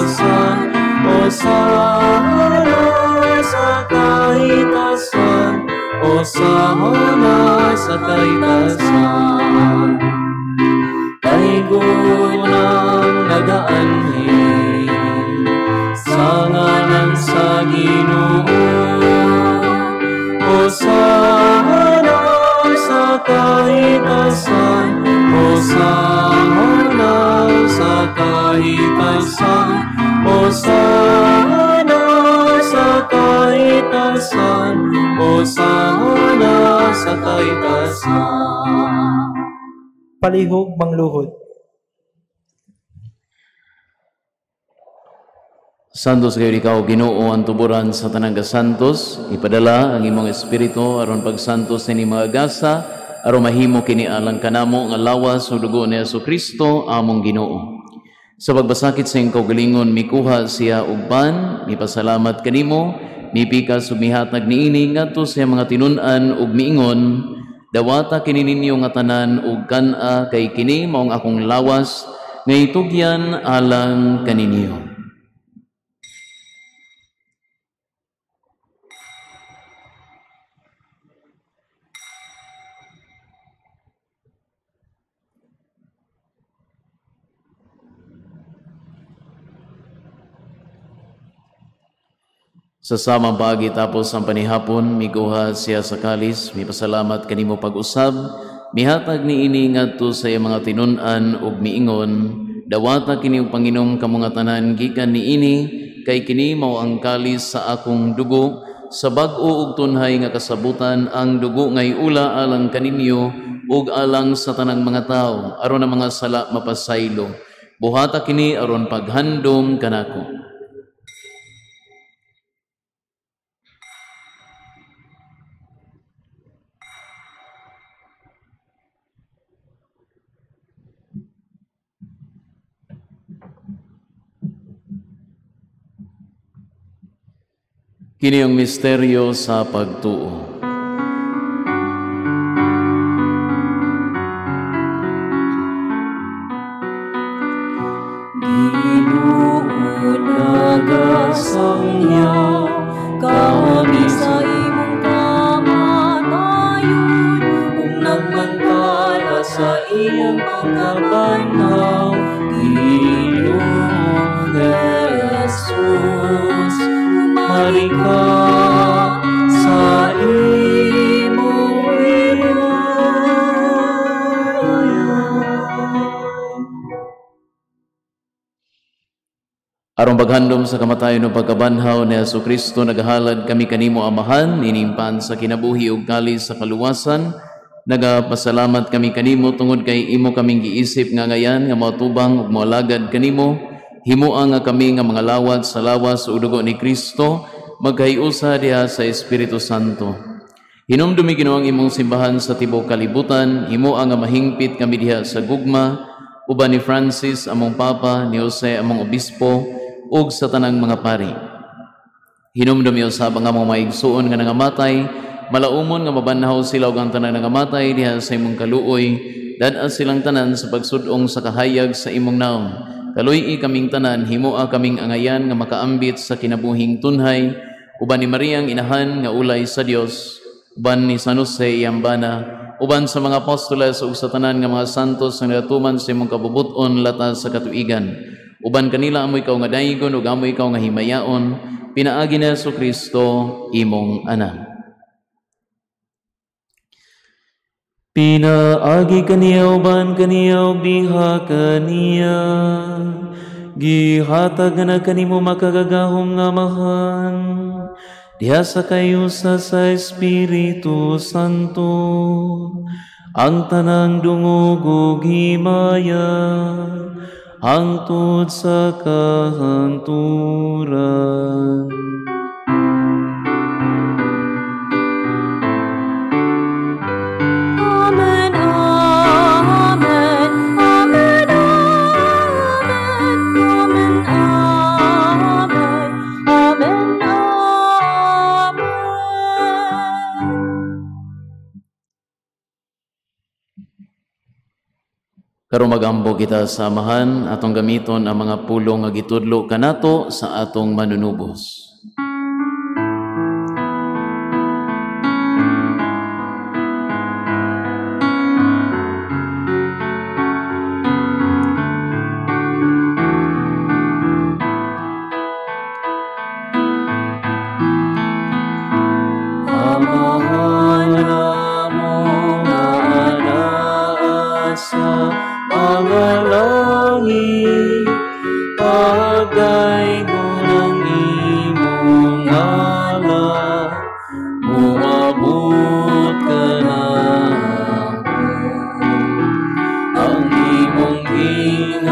kahitasan, Hosana sa kahitasan, Hosana sa kahitasan. Kaigunang nagaanhi sa ngalan sa Ginoo, Hosana sa kahitasan, Hosana sa kahitasan, Hosana sa kahitasan, Hosana sa kahitasan. Palihog mangluhod. Santos kayo ikaw, Ginoo, ang tuburan sa tanang kasantos. Ipadala ang imong espiritu aron pagsantos ni mga gasa, aron mahimo kini alang kanamo nga lawas ug dugo ni Jesu Kristo among Ginoo. Sa pagbasakit sa iyang kaugalingon, mikuha siya og pan, mipasalamat kanimo, mipikas ug mihatag niini ngadto sa iyang mga tinun-an ug miingon, dawata kini ninyo nga tanan ug kan-a, kay kini maong akong lawas nga itugyan alang kaninyo. Sa samang paagi tapos ang panihapon, miguha siya sa kalis, mipasalamat kanimo pag-usab, mihatag niini ngadto sa iyang mga tinun-an ug miingon, dawata kini og panginom kamo nga tanan gikan niini, kay kini mao ang kalis sa akong dugo, sa bag-o ug tunhay nga kasabutan, ang dugo ngay ula alang kaninyo ug alang sa tanang mga tawo, aron ang mga sala mapasaylo. Buhata kini aron paghandom kanako. Kini ang misteryo sa pagtuo. Ginoo, nagasangya kami sa imong kamatayon, ug nagmantala sa iyong pagkabanhaw. Ginoong Jesus, umari ka sa imong himaya. Aron paghandom sa kamatayon ug pagkabanhaw ni Jesu Kristo, nagahalad kami kanimo Amahan, inimpan sa kinabuhi ug kalis sa kaluwasan. Nagapasalamat kami kanimo tungod kay imo kaming giisip nga ngayan nga moatubang ug moalagad kanimo. Himoa nga kami nga mga lawat sa lawas ug dugo ni Kristo, magkahiusa diha sa Espiritu Santo. Hinumdumi Ginoo ang imong simbahan sa tibuok kalibutan, himoa nga mahingpit kami diha sa gugma, uban ni Francis among Papa, ni Jose among Obispo, ug sa tanang mga pari. Hinumdumi usab ang among maigsuon nga nangamatay, malaumon nga mabanhaw sila ug ang tanang nangamatay diha sa imong kaluoy, dad-a silang tanan sa pagsud-ong sa kahayag sa imong naong. Kaluy-i kaming tanan, himoa kaming angayan nga makaambit sa kinabuhing tunhay, uban ni Mariang inahan nga ulay sa Dios, uban ni San Jose iyang bana, uban sa mga apostoles ug sa tanan nga mga santos nga nagatuman sa imong kabubut-on lata sa katuigan. Uban kanila amoy ikaw nga daygon ug amoy ikaw nga himayaon, pinaagi ni Jesu Kristo imong anak. Pinaagi kaniya uban kaniya ug diha kaniya, gihatag na kanimo makagagahom nga Amahan, diha sa kayusa sa Espiritu Santo, ang tanang dungog ug himaya hangtod sa kahangturan. Amen, amen, amen, amen, amen, amen, amen, amen. Karon magampo kita sa Amahan, atong gamiton ang mga pulong nga gitudlo kanato sa atong manunubos. Amahan namo nga anaa sa mga langit, pagdaygon ang imong ngalan, moabot kanamo ang imong gingharian,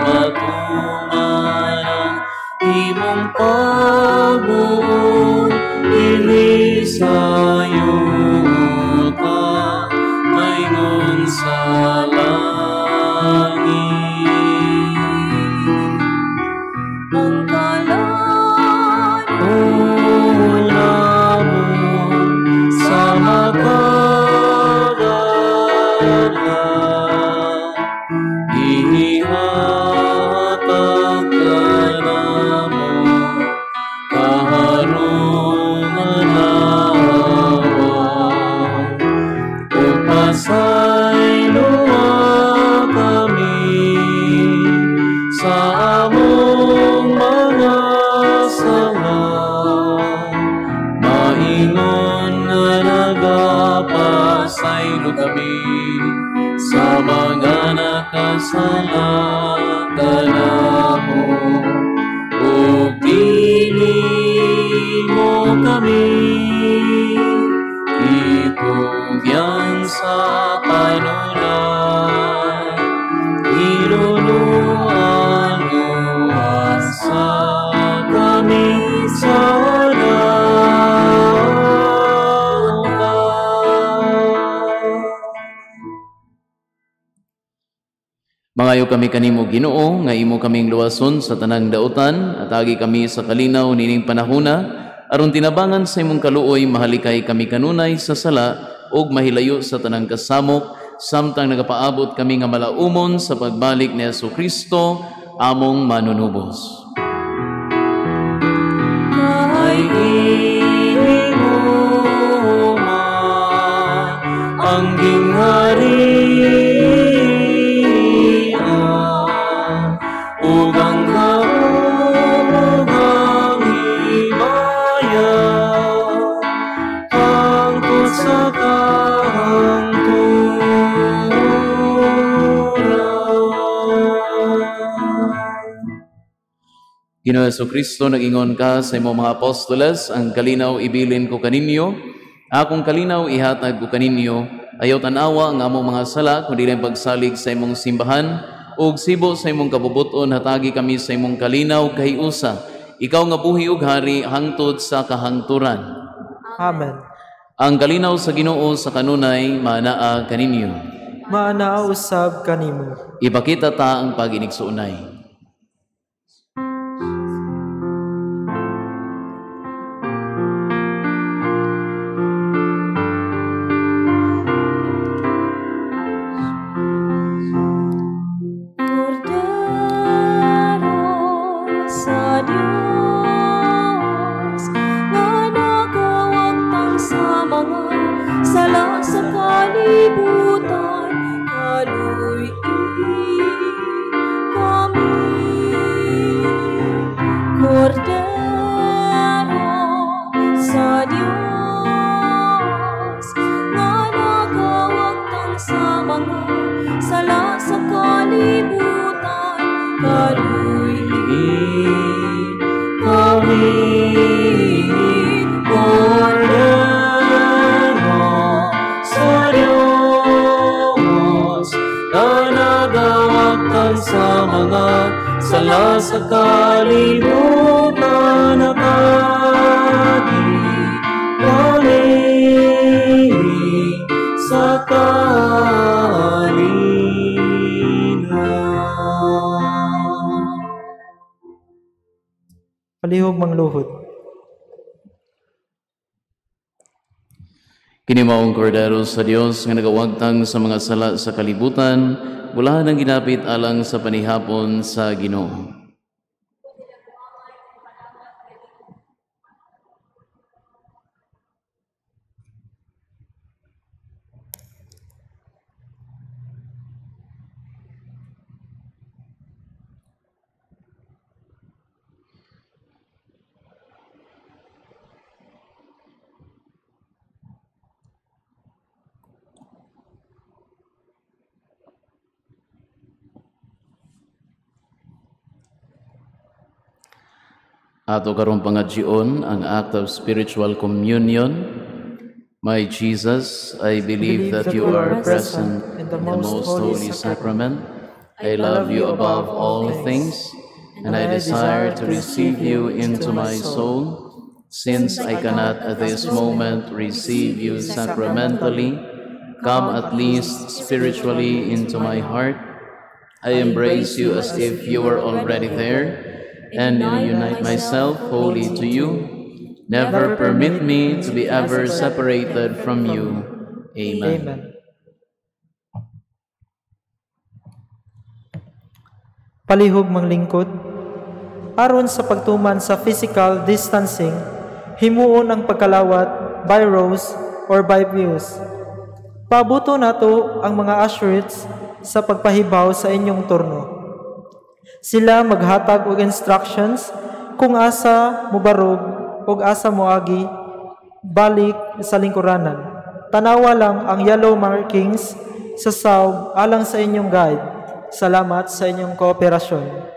matuman ang imong pagbuot diri sa yuta maingon sa langit. Ang kalan namo sa matag adlaw, ihatag kanamo kaharong adlaw, ug pasayloa kami sa among mga sala, maingon nga nagapasaylo kami sa mga nakasala kanamo, ug dili mo kami itugyan sa panulay, iluluan sa kami sa dautan. Mangayo kami kanimo Ginoo nga imo kaming luwason sa tanang dautan at agi kami sa kalinaw nining panahona aron tinabangan sa imong kaluoy mahalikay kami kanunay sa sala ug mahilayo sa tanang kasamok samtang nagapaabot kami nga malaumon sa pagbalik ni Hesukristo among manunubos. Kay imo man ang gingharian ug ang gahom ug ang himaya hangtod sa kahangturan. Ginoo Hesukristo, nag-ingon ka sa imong mga apostoles, ang kalinaw ibilin ko kaninyo, akong kalinaw ihatag ko kaninyo, ayaw tan-awa ang among mga sala, kundi lang pagsalig sa imong simbahan, ug sibo sa imong kabubuton, hatagi kami sa imong kalinaw kahiusa. Ikaw nga buhi ug hari hangtod sa kahangturan. Amen. Ang kalinaw sa Ginoo sa kanunay maanaa kaninyo. Maanaa usab kanimo. Ipakita ta ang pag-inigsuonay. Kordero sa Dios nga nagawagtang sa mga sala sa kalibutan, kaluy-i kami. Kordero sa Dios nga nagawagtang sa mga sala sa kalibutan, kaluy-i kami. Kordero sa Diyos na nagawagtang sa mga sala sa kalibutan, nakagi kami sa kalinaw. Palihog mangluhod. Kini maong kordero sa Dios nga nagawagtang sa mga sala sa kalibutan, bulahan ang ginapit alang sa panihapon sa Ginoo. Ato karong pangadyoon ang act of spiritual communion. My Jesus, I believe that you are present in the most holy sacrament. I love you above all things, and I desire to receive you into my soul. Since I cannot at this moment receive you sacramentally, come at least spiritually into my heart. I embrace you as if you were already there, and unite myself wholly to you. Never permit me to be ever separated from you. Amen. Amen. Palihog manglingkod, aron sa pagtuman sa physical distancing, himuon ang pagkalawat by rows or by pews. Paabuto nato ang mga ushers sa pagpahibaw sa inyong turno. Sila maghatag og instructions kung asa mobarog og asa moagi balik sa lingkuranan. Tanawa lang ang yellow markings sa saub alang sa inyong guide. Salamat sa inyong kooperasyon.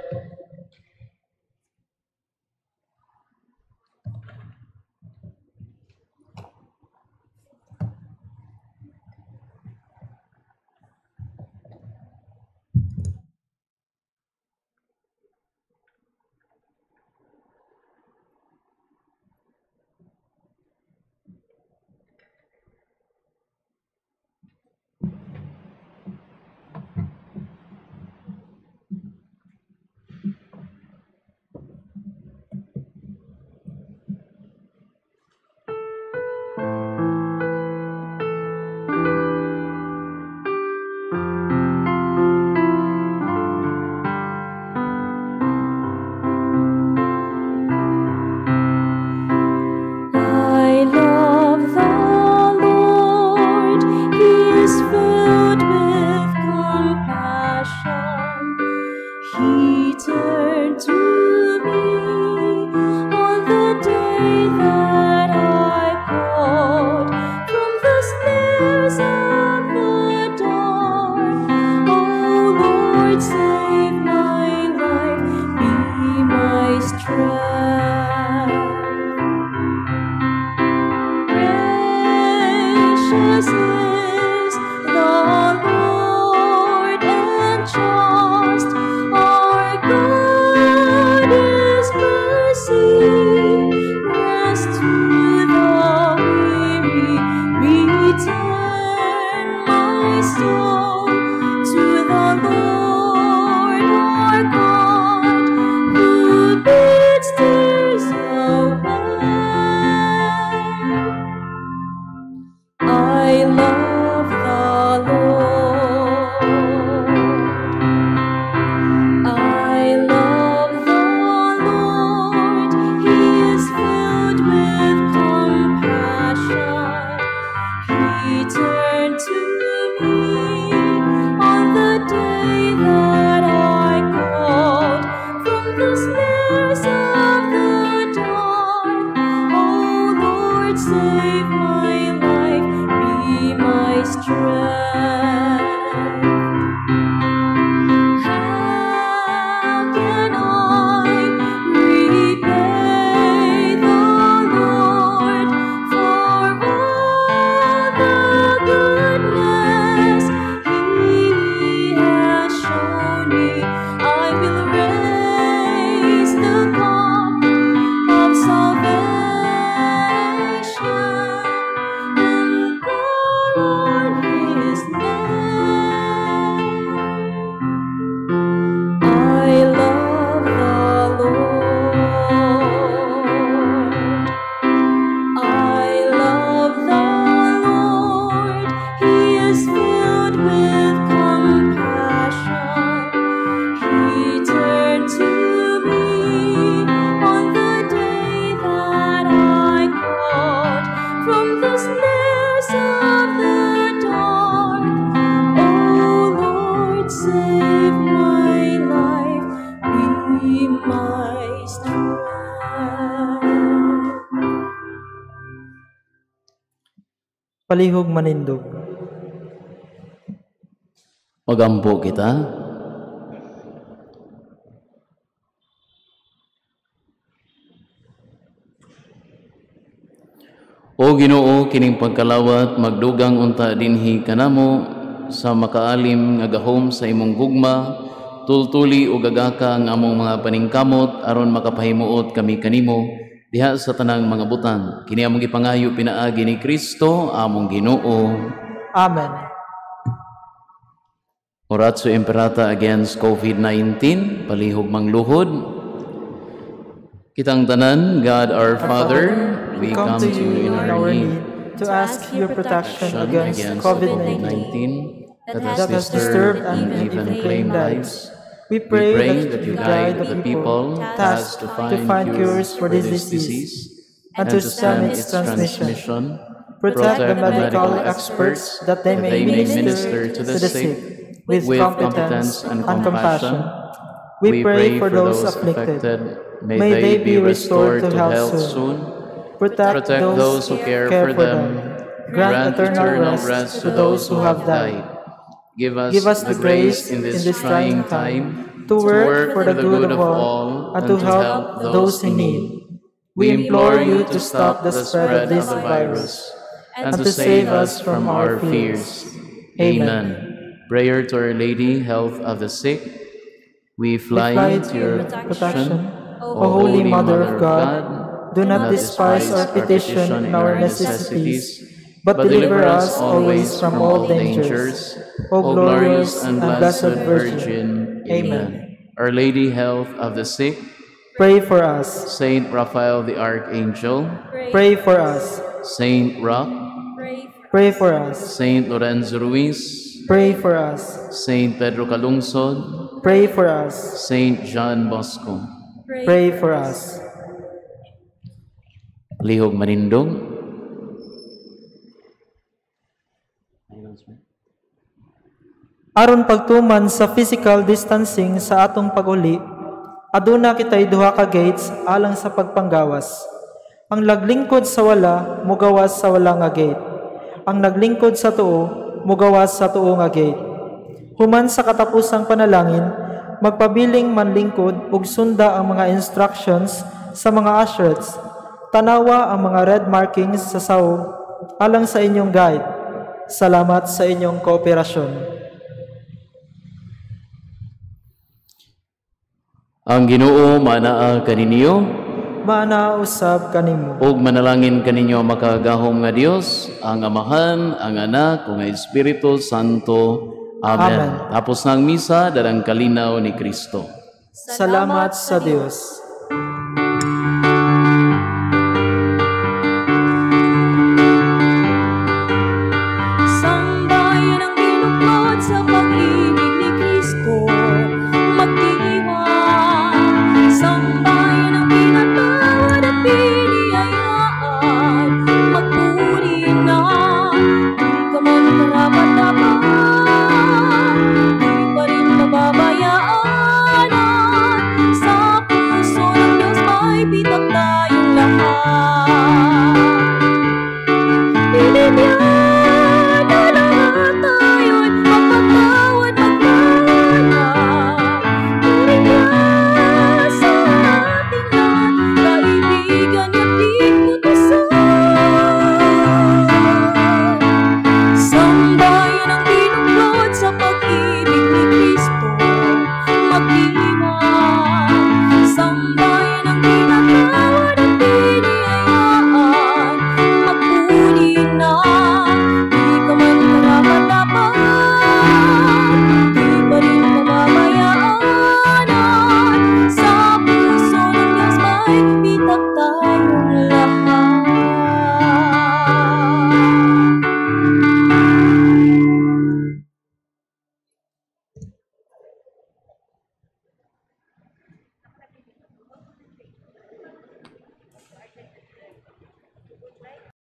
Turn to me on the day Palihog manindog. Magampo kita. O Ginoo, kining pagkalawat magdugang unta dinhi kanamo sa makaalim nga gahom sa imong gugma, tultuli o gagaka ang among mga paningkamot aron makapahimuot kami kanimo diha sa tanang mga butang. Kini among gipangayo pinaagi ni Kristo among Ginoo. Amen. Oratio Imperata against COVID-19, palihog mangluhod. Kitang tanan, God our Father, we come to you in our need to ask your protection against COVID-19 that has disturbed and even claimed lives. We pray that you guide the people tasked to find cures for this disease and to stem its transmission. Protect the medical experts that they may minister to the sick with competence and compassion. We pray for those afflicted. May they be restored to health soon. Protect those who care for them. Grant eternal rest to those who have died. Give us the grace in this trying time to work for the good of all and to help those in need. We implore you to stop the spread of this virus and to save us from our fears. Amen. Prayer to Our Lady, Health of the Sick. We fly to your protection, O Holy Mother of God. Do not despise our petition and our necessities, but deliver us always from all dangers. O glorious and blessed Virgin. Amen. Our Lady, Health of the Sick, pray for us. Saint Raphael the Archangel, pray for us. Saint Roch, pray for us. Saint Lorenzo Ruiz, pray for us. Saint Pedro Calungsod, pray for us. Saint John Bosco, pray for us. Lihog manindog. Aron pagtuman sa physical distancing sa atong pag-uli, aduna kitay duha ka gates alang sa pagpanggawas. Ang naglingkod sa wala, mugawas sa wala nga gate. Ang naglingkod sa tuo, mugawas sa tuo nga gate. Human sa katapusang panalangin, magpabiling manlingkod ug sunda ang mga instructions sa mga ushers. Tanawa ang mga red markings sa sawo alang sa inyong guide. Salamat sa inyong kooperasyon. Ang Ginoo manaa kaninyo, maanaa usab kanimo. Ug manalangin kaninyo makagahom nga Dios, ang Amahan, ang Anak, ug ang Espiritu Santo. Amen. Amen. Tapos na ang misa, darang kalinaw ni Kristo. Salamat sa Dios.